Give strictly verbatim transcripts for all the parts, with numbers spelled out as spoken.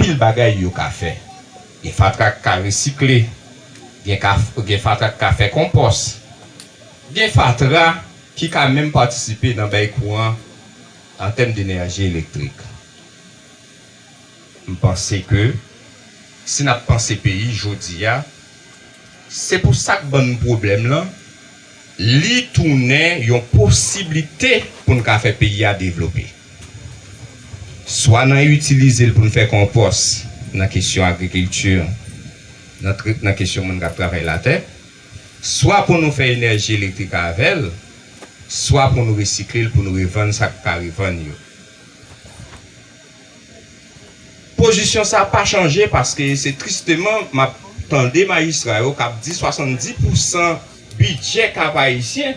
anpil bagay yo ka fè. Gen fatra k ka resikle, gen ka, gen fatra k ka fè konpòs, gen fatra ki ka menm patisipe nan bay kouran an tèm de enèji elektrik. M panse ke si n ap panse peyi jodi a, se pou sa k ban n pwoblèm lan, li tounen yon posiblite pou n ka fè peyi a devlope. Swa n itilize l pou n fè konpòs nan kesyon agrikilti, nan, nan kesyon moun k ap travay latè, swa pou nou fè enèji elektrik avè l, swa pou nou resikle l pou nou revann sa k ka revann yo. Pozisyon sa pa chanje paske se tristeman m ap tande majistra yo k ap di swasanndis pousan bidjè Kap Ayisyen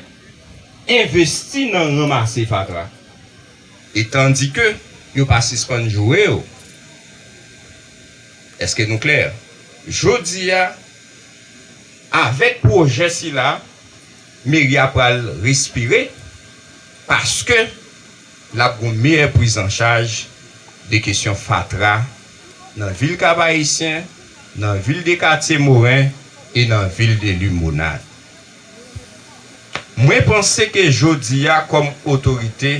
envesti nan ranmase fatra. E tandike yo pa sispann joure yo. Èske nou klè? Jodi a, avèk pwojè sila, meri a pral respire paske l ap gen yon meyè prizanchaj de kesyon fatra nan vil Kap Ayisyen, nan vil de Katye Moren e nan vil de Limonad. Mwen panse ke jodi a, kòm otorite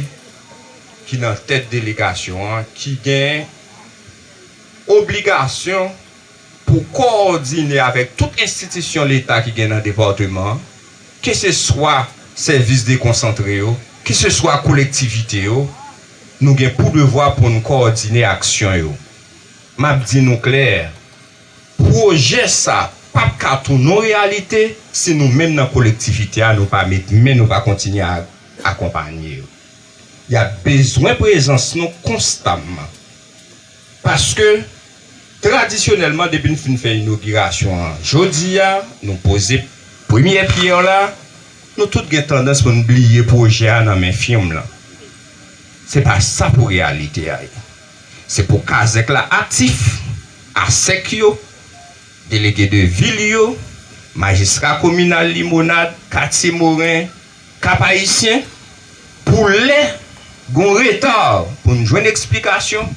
ki nan tèt delegasyon an, ki gen obligasyon pou kowòdine avèk tout enstitisyon Leta ki gen nan depatman an, keseswa sèvis dekonsantre yo, keseswa kolektivite yo, nou gen pou devwa pou n kowòdine aksyon yo. M ap di nou klè, pwojè sa p ap ka tounen yon reyalite si nou menm nan kolektivite a, nou pa met men, nou pa kontinye a akonpanye yo. Y ap bezwen prezans nou konstamman. Paske, tradisyonèlman, depi n fin fè inogirasyon an, jodi a, nou poze premyè pyè la, nou tout gen tandans pou n bliye pwojè a nan men fim lan. Se pa sa pou reyalite a ye. Se pou kazèk la aktif, asèk yo, delege de vil yo, majistra kominal Limonad, Katye Moren, Kap Ayisyen, pou lè gon reta, pou n jwenn eksplikasyon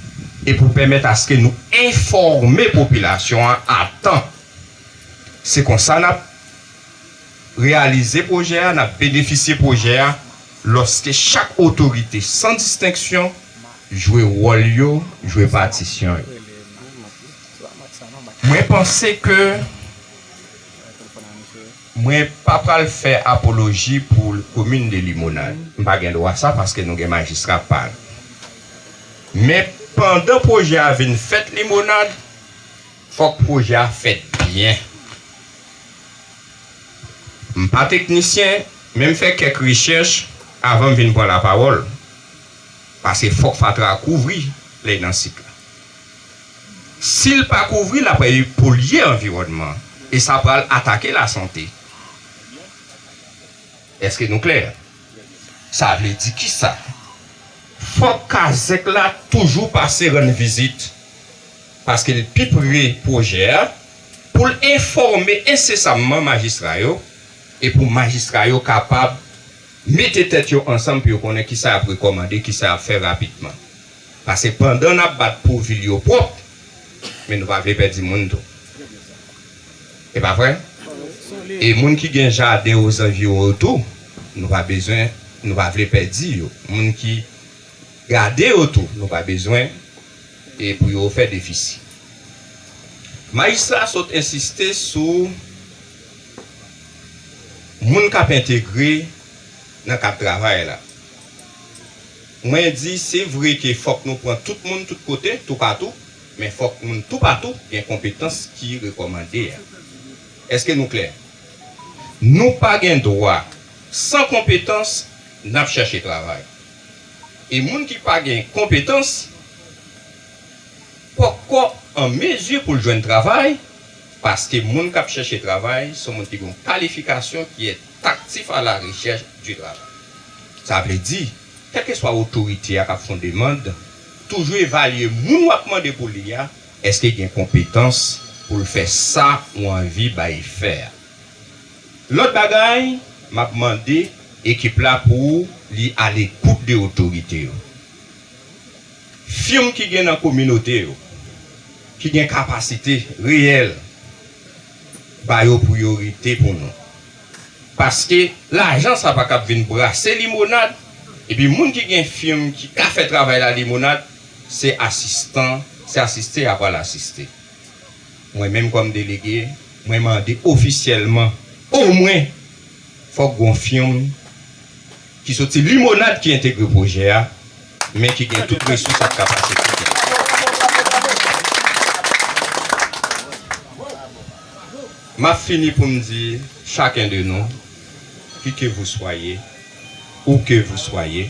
e pou pèmèt aske nou enfòme popilasyon an a tan. Se konsa n ap reyalize pwojè a, n ap benefisye pwojè a, lòske chak otorite, san distenksyon, jwe wòl yo, jwe patisyon yo. Mwen panse ke mwen pa pral fè apoloji pou komin de Limonad. M pa gen dwa sa paske nou gen majistra pa n. Men pandan pwojè a vin fèt Limonad, fòk pwojè a fèt byen. M pa teknisyen, men m fè kèk rechèch avan m vin pran lapawòl. Paske fòk fatra a kouvri lè l nan sit la. Si l pa kouvri, l ap polye anviwònman an e sa pral atake lasante. Èske nou klè? Sa vle di kisa? Fòk kazèk la toujou pase rann vizit, paske l pi pre pwojè a, pou l enfòme ensesamman majistra yo e pou majistra yo kapab mete tèt yo ansanm pou yo konnen kisa y ap rekòmande, kisa y ap fè rapidman. Paske pandan n ap bat pou vil yo pwòp, men nou pa vle pèdi moun tou. E pa vre? E moun ki gen jaden ozanviwon yo tou, nou pa bezwen, nou pa vle pèdi yo. Moun ki gade yo tou, nou pa bezwen e pou yo fè defisi. Majistra sot ensiste sou moun k ap entegre nan kad travay la. Mwen di, se vre ke fòk nou pran tout moun tout kote, toupatou, men fòk moun toupatou gen konpetans ki rekòmande a. Èske nou klè? Nou pa gen dwa, san konpetans, n ap chèche travay. E moun ki pa gen konpetans, poko an mezi pou l jwenn travay, paske moun k ap chèche travay se yon moun ki gen yon kalifikasyon ki est actif à la recherche du travail. Sa vle di, kèlkeswa otorite a k ap fè yon demann, toujou evalye moun w ap mande pou li a, èske gen konpetans pou l fè sa ou anvi bay fè a. Lòt bagay, m ap mande ekip la pou li alekout de otorite yo. Fim ki gen nan kominote yo, ki gen kapasite reyèl, ba yo priyorite pou nou. Paske lajan sa pa kab vin brase limonad, epi moun ki gen fim ki ka fè travay la limonad, se asistan, se asiste a pral asiste. Mwen menm kòm delege, mwen mande ofisyèlman, omwen, fòk gon fim ki soti limonad ki entegre pwojè a, men ki gen tout resous ak kapasite ki. M ap fini pou m di, chacun de nous, qui que vous soyez, où que vous soyez,